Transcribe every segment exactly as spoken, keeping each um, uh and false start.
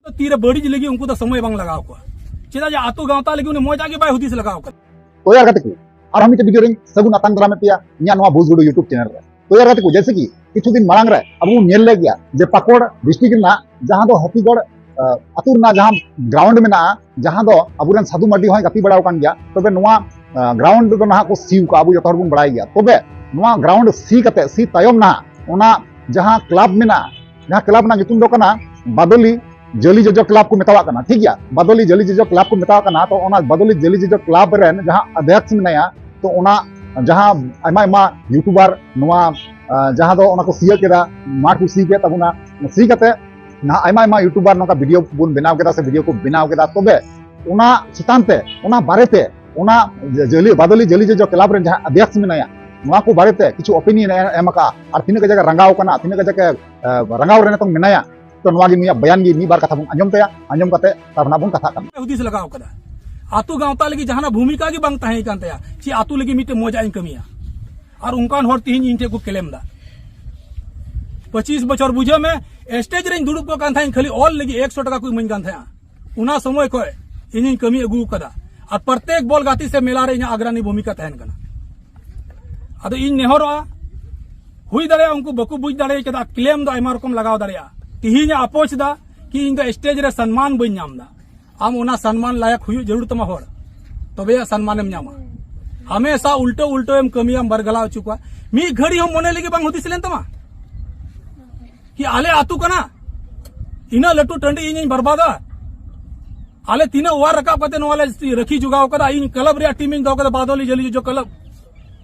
ᱛᱤᱨᱮ ᱵᱟᱹᱲᱤᱡ ᱞᱟᱹᱜᱤᱫ ᱩᱱᱠᱩ ᱫᱚ ᱥᱚᱢᱚᱭ ᱵᱟᱝ ᱞᱟᱜᱟᱣ ᱠᱚᱣᱟ᱾ ᱪᱮᱫᱟᱜ ᱡᱮ ᱟᱹᱛᱩ ᱜᱟᱶᱛᱟ ᱞᱟᱹᱜᱤᱫ ᱩᱱᱤ ᱢᱚᱡᱟᱜ ᱜᱮ ᱵᱟᱭ ᱦᱩᱫᱤᱥ ᱞᱟᱜᱟᱣ ᱠᱟᱫᱟ᱾ ᱛᱚ ᱭᱟᱨ ᱜᱟᱛᱮ ᱠᱚ, ᱟᱨᱦᱚᱸ ᱢᱤᱫᱴᱮᱱ ᱵᱷᱤᱰᱤᱭᱳ ᱨᱤᱧ ᱥᱟᱹᱜᱩᱱ ᱟᱛᱟᱝ ᱫᱟᱨᱟᱢᱮᱫ ᱯᱮᱭᱟ ᱤᱧᱟᱹᱜ ᱱᱚᱣᱟ ᱵᱩᱡᱽ ᱜᱩᱰᱩ YouTube ᱪᱮᱱᱮᱞ ᱨᱮ᱾ ᱛᱚ ᱭᱟᱨ ᱜᱟᱛᱮ ᱠᱚ, ᱡᱮᱭᱥᱮ ᱠᱤ ᱠᱤᱪᱷᱩ ᱫᱤᱱ ᱢᱟᱲᱟᱝ ᱨᱮ ᱟᱵᱚ ᱵᱚᱱ ᱧᱮᱞ ᱞᱮᱫ ᱜᱮᱭᱟ ᱡᱮ ᱯᱟᱠᱚᱲ ᱰᱤᱥᱴᱨᱤᱠᱴ ᱨᱮᱱᱟᱜ ᱡᱟᱦᱟᱸ ᱫᱚ ᱦᱟᱹᱛᱤᱜᱚᱲ, ᱟᱹᱛᱩ ᱨᱮᱱᱟᱜ ᱡᱟᱦᱟᱸ ᱜᱨᱟᱣᱩᱱᱰ ᱢᱮᱱᱟᱜᱼᱟ, ᱡᱟᱦᱟᱸ ᱫᱚ ᱟᱵᱚᱨᱮᱱ ᱥᱟᱹᱫᱷᱩ ᱢᱟᱨᱰᱤ ᱦᱚᱸᱭ ᱜᱟᱛᱮ ᱵᱟᱲᱟᱣ ᱟᱠᱟᱱ ᱜᱮᱭᱟ᱾ ᱛᱚᱵᱮ ᱱᱚᱣᱟ ᱜᱨᱟᱣᱩᱱᱰ ᱫᱚ ᱱᱟᱦᱟᱜ ᱠᱚ ᱥᱤ ᱟᱠᱟᱫᱼᱟ, ᱟᱵᱚ ᱡᱚᱛᱚ ᱦᱚᱲ ᱵᱚᱱ ᱵᱟᱲᱟᱭ ᱜᱮᱭᱟ᱾ ᱛᱚᱵᱮ ᱱᱚᱣᱟ ᱜᱨᱟᱣᱩᱱᱰ ᱥᱤ ᱠᱟᱛᱮ, ᱥᱤ ᱛᱟᱭᱚᱢ ᱱᱟᱦᱟᱜ ᱚᱱᱟ ᱡᱟᱦᱟᱸ ᱠᱞᱟᱵᱽ ᱢᱮᱱᱟᱜᱼᱟ, ᱡᱟᱦᱟᱸ ᱠᱞᱟᱵᱽ ᱨᱮᱱᱟᱜ ᱧᱩᱛᱩᱢ ᱫᱚ ᱠᱟᱱᱟ ᱵᱟᱫᱚᱞᱤ ᱡᱟᱹᱞᱤ ᱡᱚᱡᱚ ᱠᱞᱟᱵᱽ ᱠᱚ ᱢᱮᱛᱟᱣᱟᱜ ᱠᱟᱱᱟ, ᱴᱷᱤᱠ ᱜᱮᱭᱟ, ᱵᱟᱫᱚᱞᱤ ᱡᱟᱹᱞᱤ ᱡᱚᱡᱚ ᱠᱞᱟᱵᱽ ᱠᱚ ᱢᱮᱛᱟᱣᱟᱜ ᱠᱟᱱᱟ᱾ ᱛᱚ ᱚᱱᱟ ᱵᱟᱫᱚᱞᱤ ᱡᱟᱹᱞᱤ ᱡᱚᱡᱚ ᱠᱞᱟᱵᱽ ᱨᱮᱱ ᱡᱟᱦᱟᱸ ᱟᱫᱷᱭᱚᱠᱥ ᱢᱮᱱᱟᱭᱟ, ᱛᱚ ᱚᱱᱟ ᱡᱟᱦᱟᱸ ᱟᱭᱢᱟ ᱟᱭᱢᱟ ᱭᱩᱴᱩᱵᱟᱨ ᱱᱚᱣᱟ, ᱟᱸ, ᱡᱟᱦᱟᱸ ᱫᱚ ᱚᱱᱟ ᱠᱚ ᱥᱤᱭᱟᱹᱜ ᱠᱮᱫᱟ, ᱢᱟᱴᱷ ᱠᱚ ᱥᱤ ᱠᱮᱫ ᱛᱟᱵᱚᱱᱟ, ᱥᱤ ᱠᱟᱛᱮ ᱱᱟᱦᱟᱜ ᱟᱭᱢᱟ ᱟᱭᱢᱟ ᱭᱩᱴᱩᱵᱟᱨ ᱱᱚᱝᱠᱟ ᱵᱷᱤᱰᱤᱭᱳ ᱵᱚᱱ ᱵᱮᱱᱟᱣ ᱠᱮᱫᱟ ᱥᱮ ᱵᱷᱤᱰᱤᱭᱳ ᱠᱚ ᱵᱮᱱᱟᱣ ᱠᱮᱫᱟ᱾ ᱛᱚᱵᱮ ᱚᱱᱟ ᱪᱮᱛᱟᱱ ᱛᱮ, ᱚᱱᱟ ᱵᱟᱨᱮᱛᱮ, ᱚᱱᱟ ᱡᱟᱹᱞᱤ, ᱵᱟᱫᱚᱞᱤ ᱡᱟᱹᱞᱤ ᱡᱚᱡᱚ ᱠᱞᱟᱵᱽ ᱨᱮᱱ ᱡᱟᱦᱟᱸ ᱟᱫᱷᱭᱚᱠᱥ ᱢᱮᱱᱟᱭᱟ, ᱱᱚᱣᱟ ᱠᱚ ᱵᱟᱨᱮᱛᱮ ᱠᱤᱪᱷᱩ ᱚᱯᱤᱱᱤᱭᱚᱱ ᱮ ᱮᱢ ᱟᱠᱟᱫᱼᱟ ᱟᱨ ᱛᱤᱱᱟᱹᱜ ᱠᱟᱡᱟᱠ ᱮ ᱨᱟᱸᱜᱟᱣ ᱠᱟᱱᱟ, ᱛᱤᱱᱟᱹᱜ ᱠᱟᱡᱟᱠ ᱮ, ᱮ, ᱨᱟᱸᱜᱟᱣ ᱨᱮ ᱱᱤᱛᱚᱝ ᱢᱮᱱᱟᱭᱟ᱾ ᱛᱚ ᱱᱚᱣᱟ ᱜᱮ ᱱᱩᱭᱟᱜ ᱵᱚᱭᱟᱱ ᱜᱮ ᱢᱤᱫ ᱵᱟᱨ ᱠᱟᱛᱷᱟ ᱵᱚᱱ ᱟᱸᱡᱚᱢ ᱛᱟᱭᱟ, ᱟᱸᱡᱚᱢ ᱠᱟᱛᱮ ᱛᱟᱨ ᱱᱟᱜ ᱵᱚᱱ ᱠᱟᱛᱷᱟᱜ ᱠᱟᱱᱟ᱾ ᱦᱩᱫᱤᱥ ᱞᱟᱜᱟᱣ ᱠᱟᱫᱟ, ᱟᱛᱳ ᱜᱟᱶᱛᱟ ᱞᱟᱹᱜᱤᱫ ᱡᱟᱦᱟᱱᱟᱜ ᱵᱷᱩᱢᱤᱠᱟ ᱜᱮ ᱵᱟᱝ ᱛᱟᱦᱮᱸ ᱠᱟᱱ ᱛᱟᱭᱟ, ᱪᱮᱫ ᱟᱛᱳ ᱞᱟᱹᱜᱤᱫ ᱢᱤᱫᱴᱮᱱ ᱢᱚᱡᱟᱜ ᱤᱧ ᱠᱟᱹᱢᱤᱭᱟ᱾ ᱟᱨ ᱚᱱᱠᱟᱱ ᱦᱚᱲ ᱛᱮᱦᱮᱧ ᱤᱧ ᱴᱷᱮᱱ ᱠᱚ ᱠᱞᱮᱢ ᱮᱫᱟ᱾ ᱯᱚᱸᱪᱤᱥ ᱵᱚᱪᱷᱚᱨ ᱵᱩᱡᱷᱟᱹᱣ ᱢᱮ, ᱥᱴᱮᱡ ᱨᱮᱧ ᱫᱩᱲᱩᱵ ᱠᱚᱜ ᱠᱟᱱ ᱛᱟᱦᱮᱸᱫ, ᱠᱷᱟᱹᱞᱤ ᱚᱞ ᱞᱟᱹᱜᱤᱫ ᱮᱠᱥᱚ ᱴᱟᱠᱟ ᱠᱚ ᱤᱢᱟᱹᱧ ᱠᱟᱱ ᱛᱟᱦᱮᱸᱫᱼᱟ᱾ ᱚᱱᱟ ᱥᱚᱢᱚᱭ ᱠᱷᱚᱱ ᱤᱧᱤᱧ ᱠᱟᱹᱢᱤ ᱟᱹᱜᱩ ᱟᱠᱟᱫᱟ᱾ ᱟᱨ ᱯᱨᱚᱛᱮᱠ ᱵᱚᱞ ᱜᱟᱛᱮ ᱥᱮ ᱢᱮᱞᱟ ᱨᱮ ᱤᱧᱟᱹᱜ ᱟᱜᱽᱨᱟᱱᱤ ᱵᱷᱩᱢᱤᱠᱟ ᱛᱟᱦᱮᱱ ᱠᱟᱱᱟ᱾ ᱟᱫᱚ ᱤᱧ ᱱᱮᱦᱚᱨᱚᱜᱼᱟ, ᱦᱩᱭ ᱫᱟᱲᱮᱭᱟᱜᱼᱟ ᱩᱱᱠᱩ ᱵᱟᱠᱚ ᱵᱩᱡᱽ ᱫᱟᱲᱮ ᱠᱟᱫᱟ, ᱠᱞᱮᱢ ᱫᱚ ᱟᱭᱢᱟ ᱨᱚᱠᱚᱢ ᱞᱟᱜᱟᱣ ᱫᱟᱲᱮᱭᱟᱜᱼᱟ᱾ ᱛᱤᱦᱤᱧ ᱮ ᱟᱯᱳᱡᱽ ᱫᱟ ᱠᱤ ᱤᱧ ᱫᱚ ᱥᱴᱮᱡ ᱨᱮ ᱥᱚᱱᱢᱟᱱ ᱵᱟᱹᱧ ᱧᱟᱢ ᱮᱫᱟ᱾ ᱟᱢ ᱚᱱᱟ ᱥᱚᱱᱢᱟᱱ ᱞᱟᱭᱚᱠ ᱦᱩᱭᱩᱜ ᱡᱟᱹᱨᱩᱲ ᱛᱟᱢᱟ ᱦᱚᱲ, ᱛᱚᱵᱮ ᱥᱚᱱᱢᱟᱱᱮᱢ ᱧᱟᱢᱟ᱾ ᱦᱟᱢᱮᱥᱟ ᱩᱞᱴᱟᱹ ᱩᱞᱴᱟᱹ ᱮᱢ ᱠᱟᱹᱢᱤᱭᱟᱢ, ᱵᱟᱨᱜᱟᱞᱟᱣ ᱦᱚᱪᱚ ᱠᱚᱣᱟ᱾ ᱢᱤᱫ ᱜᱷᱟᱹᱲᱤ ᱦᱚᱸ ᱢᱚᱱᱮ ᱞᱟᱹᱜᱤᱫ ᱵᱟᱝ ᱦᱩᱫᱤᱥ ᱞᱮᱱ ᱛᱟᱢᱟ ᱠᱤ ᱟᱞᱮ ᱟᱹᱛᱩ ᱠᱟᱱᱟ, ᱤᱱᱟᱹᱜ ᱞᱟᱹᱴᱩ ᱴᱟᱺᱰᱤ ᱤᱧᱤᱧ ᱵᱟᱨᱵᱟᱫᱟ? ᱟᱞᱮ ᱛᱤᱱᱟᱹᱜ ᱚᱣᱟᱨ ᱨᱟᱠᱟᱵ ᱠᱟᱛᱮ ᱱᱚᱣᱟ ᱞᱮ ᱨᱟᱹᱠᱷᱤ ᱡᱚᱜᱟᱣ ᱠᱟᱫᱟ, ᱤᱧ ᱠᱞᱟᱵᱽ ᱨᱮᱭᱟᱜ ᱴᱤᱢ ᱤᱧ ᱫᱚᱦᱚ ᱠᱟᱫᱟ, ᱵᱟᱫᱚᱞᱤ ᱡᱟᱹᱞᱤ ᱡᱚᱡᱚ ᱠᱞᱟᱵᱽ᱾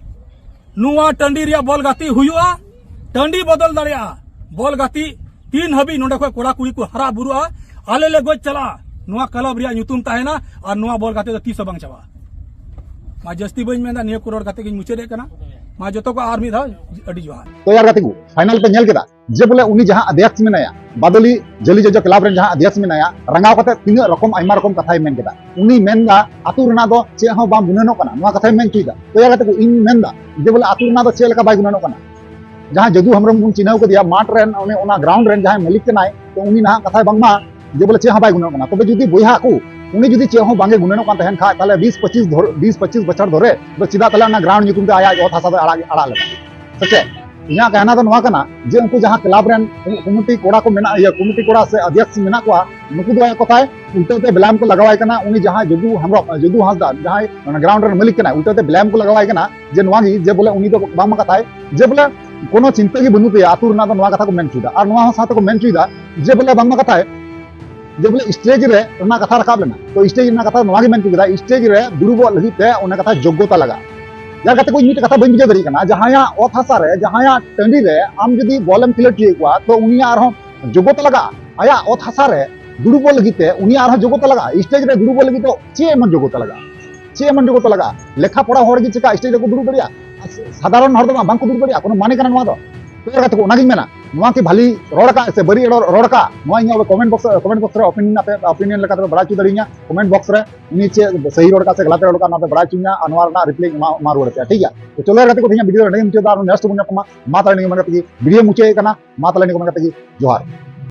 ᱱᱚᱣᱟ ᱴᱟᱺᱰᱤ ᱨᱮᱭᱟᱜ ᱵᱚᱞ ᱜᱟᱛᱮ ᱦᱩᱭᱩᱜᱼᱟ, ᱴᱟᱺᱰᱤ ᱵᱚᱫᱚᱞ ᱫᱟᱲᱮᱭᱟᱜᱼᱟ᱾ ᱵᱚᱞ ᱜᱟᱛᱮ ᱛᱤᱱ ᱦᱟᱹᱵᱤᱡ ᱱᱚᱰᱮ ᱠᱷᱚᱱ ᱠᱚᱲᱟ ᱠᱩᱲᱤ ᱠᱚ ᱦᱟᱨᱟ ᱵᱩᱨᱩᱜᱼᱟ, ᱟᱞᱮ ᱞᱮ ᱜᱚᱡ ᱪᱟᱞᱟᱜᱼᱟ, ᱱᱚᱣᱟ ᱠᱞᱟᱵᱽ ᱨᱮᱭᱟᱜ ᱧᱩᱛᱩᱢ ᱛᱟᱦᱮᱱᱟ ᱟᱨ ᱱᱚᱣᱟ ᱵᱚᱞ ᱜᱟᱛᱮ ᱫᱚ ᱛᱤᱥ ᱦᱚᱸ ᱵᱟᱝ ᱪᱟᱵᱟᱜᱼᱟ᱾ ᱢᱟ ᱡᱟᱹᱥᱛᱤ ᱵᱟᱹᱧ ᱢᱮᱱᱫᱟ, ᱱᱤᱭᱟᱹ ᱠᱚ ᱨᱚᱲ ᱠᱟᱛᱮ ᱜᱤᱧ ᱢᱩᱪᱟᱹᱫᱮᱫ ᱠᱟᱱᱟ᱾ ᱢᱟ ᱡᱚᱛᱚ ᱠᱚ ᱟᱨ ᱢᱤᱫ ᱫᱷᱟᱣ ᱟᱹᱰᱤ ᱡᱚᱦᱟᱨ᱾ ᱛᱚ ᱭᱟᱨ ᱜᱟᱛᱮ ᱠᱚ, ᱯᱷᱟᱭᱱᱟᱞ ᱯᱮ ᱧᱮᱞ ᱠᱮᱫᱟ ᱡᱮ ᱵᱚᱞᱮ ᱩᱱᱤ ᱡᱟᱦᱟᱸ ᱟᱫᱷᱭᱚᱠᱥ ᱢᱮᱱᱟᱭᱟ, ᱵᱟᱫᱚᱞᱤ ᱡᱟᱹᱞᱤ ᱡᱚᱡᱚ ᱠᱞᱟᱵᱽ ᱨᱮᱱ ᱡᱟᱦᱟᱸ ᱟᱫᱷᱭᱚᱠᱥ ᱢᱮᱱᱟᱭᱟ, ᱨᱟᱸᱜᱟᱣ ᱠᱟᱛᱮ ᱛᱤᱱᱟᱹᱜ ᱨᱚᱠᱚᱢ ᱟᱭᱢᱟ ᱨᱚᱠᱚᱢ ᱠᱟᱛᱷᱟᱭ ᱢᱮᱱ ᱠᱮᱫᱟ᱾ ᱩᱱᱤ ᱢᱮᱱᱫᱟ ᱟᱹᱛᱩ ᱨᱮᱱᱟᱜ ᱫᱚ ᱪᱮᱫ ᱦᱚᱸ ᱵᱟᱝ ᱜᱩᱱᱟᱹᱱᱚᱜ ᱠᱟᱱᱟ, ᱱᱚᱣᱟ ᱠᱟᱛᱷᱟᱭ ᱢᱮᱱ ᱦᱚᱪᱚᱭᱮᱫᱟ᱾ ᱛᱚ ᱭᱟᱨ ᱜᱟᱛᱮ ᱠᱚ, ᱤᱧ ᱢᱮᱱᱫᱟ ᱡᱮ ᱵᱚᱞᱮ ᱟᱹᱛᱩ ᱨᱮᱱᱟᱜ ᱫᱚ ᱪᱮᱫ ᱞᱮᱠᱟ ᱵᱟᱭ ᱜᱩᱱᱟᱹᱱᱚᱜ ᱠᱟᱱᱟ? ᱡᱟᱦᱟᱸ ᱡᱟᱹᱫᱩ ᱦᱮᱢᱵᱨᱚᱢ ᱵᱚᱱ ᱪᱤᱱᱦᱟᱹᱣ ᱠᱟᱫᱮᱭᱟ, ᱢᱟᱴᱷ ᱨᱮᱱ ᱩᱱᱤ ᱚᱱᱟ ᱜᱨᱟᱣᱩᱱᱰ ᱨᱮᱱ ᱡᱟᱦᱟᱸᱭ ᱢᱟᱹᱞᱤᱠ ᱠᱟᱱᱟᱭ, ᱛᱚ ᱩᱱᱤ ᱱᱟᱦᱟᱜ ᱠᱟᱛᱷᱟᱭ ᱵᱟᱝᱢᱟ ᱡᱮ ᱵᱚᱞᱮ ᱪᱮᱫ ᱦᱚᱸ ᱵᱟᱭ ᱜᱩᱱᱟᱹᱱᱚᱜ ᱠᱟᱱᱟ᱾ ᱛᱚᱵᱮ ᱡᱩᱫᱤ ᱵᱚᱭᱦᱟ ᱠᱚ ᱩᱱᱤ ᱡᱩᱫᱤ ᱪᱮᱫ ᱦᱚᱸ ᱵᱟᱝ ᱮ ᱜᱩᱱᱟᱹᱱᱚᱜ ᱠᱟᱱ ᱛᱟᱦᱮᱱ ᱠᱷᱟᱡ, ᱛᱟᱦᱞᱮ ᱵᱤᱥ ᱯᱚᱸᱪᱤᱥ ᱫᱷᱚᱨ-, ᱵᱤᱥ ᱯᱚᱸᱪᱤᱥ ᱵᱚᱪᱷᱚᱨ ᱫᱷᱚᱨᱮ ᱫᱚ ᱪᱮᱫᱟᱜ ᱛᱟᱦᱞᱮ ᱚᱱᱟ ground ᱧᱩᱛᱩᱢ ᱛᱮ ᱟᱭᱟᱜ ᱚᱛ ᱦᱟᱥᱟ ᱫᱚ ᱟᱲᱟᱜ, ᱟᱲᱟᱜ ᱞᱮᱫᱟ? ᱥᱮ ᱪᱮᱫ? ᱤᱧᱟᱹᱜ ᱠᱟᱦᱱᱟ ᱫᱚ ᱱᱚᱣᱟ ᱠᱟᱱᱟ ᱡᱮ ᱩᱱᱠᱩ ᱡᱟᱦᱟᱸ club ᱨᱮᱱ ᱠᱚᱢᱤᱴᱤ ᱠᱚᱲᱟ ᱠᱚ ᱢᱮᱱᱟᱜ, ᱤᱭᱟᱹ, ᱠᱚᱢᱤᱴᱤ ᱠᱚᱲᱟ ᱥᱮ ᱚᱫᱷᱭᱚᱠᱥ ᱢᱮᱱᱟᱜ ᱠᱚᱣᱟ, ᱱᱩᱠᱩ ᱫᱚ ᱮᱠ ᱠᱚᱛᱷᱟᱭ ᱩᱞᱴᱟᱹ ᱛᱮ blame ᱠᱚ ᱞᱟᱜᱟᱣᱟᱭ ᱠᱟᱱᱟ ᱩᱱᱤ ᱡᱟᱦᱟᱸᱭ ᱡᱚᱫᱩ ᱦᱮᱢᱵᱨᱚᱢ, ᱡᱚᱫᱩ ᱦᱟᱸᱥᱫᱟ, ᱡᱟᱦᱟᱸᱭ ᱚᱱᱟ ground ᱨᱮᱱ ᱢᱟᱹᱞᱤᱠ ᱠᱟᱱᱟᱭ, ᱩᱞᱴᱟᱹ ᱛᱮ blame ᱠᱚ ᱞᱟᱜᱟᱣᱟᱭ ᱠᱟᱱᱟ ᱡᱮ ᱱᱚᱣᱟ ᱜᱮ, ᱡᱮ ᱵᱚᱞᱮ ᱩᱱᱤ ᱫᱚ ᱵᱟᱝᱢᱟ ᱠᱟᱛᱷᱟᱭ, ᱡᱮ ᱵᱚᱞᱮ ᱠᱳᱱᱳ ᱪᱤᱱᱛᱟᱹ ᱜᱮ ᱵᱟᱹᱱᱩᱜ ᱛᱟᱭᱟ ᱟᱹᱛᱩ ᱨᱮᱱᱟᱜ ᱫᱚ, ᱱᱚᱣᱟ ᱠᱟᱛᱷᱟ ᱠᱚ ᱢᱮᱱ ᱦᱚᱪᱚᱭᱮᱫᱟ᱾ ᱟᱨ ᱱᱚᱣᱟ ᱦᱚᱸ ᱥᱟᱶᱛᱮ ᱠᱚ ᱢᱮᱱ ᱦᱚᱪᱚᱭᱮᱫᱟ ᱡᱮ ᱵᱚᱞᱮ ᱵᱟᱝᱢᱟ ᱠᱟᱛᱷᱟᱭ, ᱡᱮ ᱵᱚᱞᱮ stage ᱨᱮ ᱚᱱᱟ ᱠᱟᱛᱷᱟ ᱨᱟᱠᱟᱵ ᱞᱮᱱᱟ, ᱛᱚ stage ᱨᱮᱱᱟᱜ ᱠᱟᱛᱷᱟ ᱱᱚᱣᱟ ᱜᱮ ᱢᱮᱱ ᱦᱚᱪᱚ ᱠᱮᱫᱟ, stage ᱨᱮ ᱫᱩᱲᱩᱵᱚᱜ ᱞᱟᱹᱜᱤᱫ ᱛᱮ ᱚᱱᱟ ᱠᱟᱛᱷᱟ ᱡᱳᱜᱽᱜᱚᱛᱟ ᱞᱟᱜᱟᱜᱼᱟ᱾ ᱡᱟᱨ ᱠᱟᱛᱮ ᱠᱚ ᱢᱤᱫᱴᱮᱡ ᱠᱟᱛᱷᱟ ᱵᱟᱹᱧ ᱵᱩᱡᱷᱟᱹᱣ ᱫᱟᱲᱮᱭᱟᱜ ᱠᱟᱱᱟ, ᱡᱟᱦᱟᱸᱭᱟᱜ ᱚᱛ ᱦᱟᱥᱟ ᱨᱮ, ᱡᱟᱦᱟᱸᱭᱟᱜ ᱴᱟᱺᱰᱤ ᱨᱮ ᱟᱢ ᱡᱩᱫᱤ ᱵᱚᱞ ᱮᱢ ᱠᱷᱮᱞᱳᱰ ᱦᱚᱪᱚᱭᱮᱫ ᱠᱚᱣᱟ, ᱛᱚ ᱩᱱᱤᱭᱟᱜ ᱟᱨᱦᱚᱸ ᱡᱳᱜᱽᱜᱚᱛᱟ ᱞᱟᱜᱟᱜᱼᱟ᱾ ᱟᱭᱟᱜ ᱚᱛ ᱦᱟᱥᱟ ᱨᱮ ᱫᱩᱲᱩᱵᱚᱜ ᱞᱟᱹᱜᱤᱫ ᱛᱮ ᱩᱱᱤᱭᱟᱜ ᱟᱨᱦᱚᱸ ᱡᱳᱜᱽᱜᱚᱛᱟ ᱞᱟᱜᱟᱜᱼᱟ᱾ stage ᱨᱮ ᱫᱩᱲᱩᱵᱚᱜ ᱞᱟᱹᱜᱤᱫ ᱫᱚ ᱪᱮᱫ ᱮᱢᱚᱱ ᱡᱳᱜᱽᱜᱚᱛᱟ ᱞᱟᱜᱟᱜᱼᱟ? ᱪᱮᱫ ᱮᱢᱚᱱ ᱡᱳᱜᱽᱜᱚᱛᱟ ᱞᱟᱜᱟᱜᱼᱟ? ᱞᱮᱠᱷᱟ ᱯᱚᱲᱟ ᱦᱚᱲ ᱜᱮ ᱪᱮᱠᱟ stage ᱨᱮᱠᱚ ᱫᱩᱲᱩᱵ ᱫᱟᱲᱮᱭᱟᱜᱼᱟ? ᱥᱟᱫᱷᱟᱨᱚᱱ ᱦᱚᱲ ᱫᱚ ᱵᱟᱝ, ᱵᱟᱝᱠᱚ ᱫᱩᱲᱩᱵ ᱫᱟᱲᱮᱭᱟᱜᱼᱟ, ᱠᱳᱱᱳ ᱢᱟᱱᱮ ᱠᱟᱱᱟ ᱱᱚᱣᱟ ᱫᱚ? ᱛᱚ ᱜᱟᱛᱮ ᱠᱚ, ᱚᱱᱟᱜᱤᱧ ᱢᱮᱱᱟ, ᱱᱚᱣᱟ ᱠᱤ ᱵᱷᱟᱞᱤ ᱨᱚᱲ ᱠᱟᱜ ᱥᱮ ᱵᱟᱹᱲᱤᱡ ᱨᱚᱲ, ᱨᱚᱲ ᱠᱟᱜ, ᱱᱚᱣᱟ ᱤᱧ ᱟᱵᱚ comment box, comment box ᱨᱮ opinion ᱟᱯᱮ, opinion ᱞᱮᱠᱟᱛᱮ ᱯᱮ ᱵᱟᱲᱟᱭ ᱦᱚᱪᱚ ᱫᱟᱲᱮᱭᱟᱹᱧᱟ comment box ᱨᱮ᱾ ᱩᱱᱤ ᱪᱮᱫ ᱥᱟᱹᱦᱤ ᱨᱚᱲ ᱠᱟᱜ ᱥᱮ ᱜᱟᱞᱟᱛ ᱨᱚᱲ ᱠᱟᱜ, ᱱᱚᱣᱟ ᱯᱮ ᱵᱟᱲᱟᱭ ᱦᱚᱪᱚᱧᱟ ᱟᱨ ᱱᱚᱣᱟ ᱨᱮᱱᱟᱜ reply ᱮᱢᱟ, ᱮᱢᱟ ᱨᱩᱣᱟᱹᱲ ᱟᱯᱮᱭᱟ, ᱴᱷᱤᱠ ᱜᱮᱭᱟ? ᱛᱚ ᱪᱚᱞᱚ ᱜᱟᱛᱮ ᱠᱚ, ᱛᱮᱦᱮᱧᱟᱜ video ᱫᱚ ᱱᱚᱰᱮ ᱜᱮ ᱢᱩᱪᱟᱹᱫ ᱫᱟ, ᱟᱨ next ᱵᱚᱱ ᱧᱟᱯᱟᱢᱟ᱾ ᱢᱟ ᱛᱟᱦᱞᱮ ᱱᱤᱭᱟᱹ ᱠᱚ ᱢᱮᱱ ᱠᱟᱛᱮ ᱜᱮ video ᱢᱩᱪᱟᱹᱫ ᱠᱟᱱᱟ᱾ ᱢᱟ ᱛᱟᱦᱞᱮ ᱱᱤᱭᱟᱹ ᱠᱚ ᱢᱮᱱ ᱠᱟᱛᱮ ᱜᱮ ᱡᱚᱦᱟᱨ᱾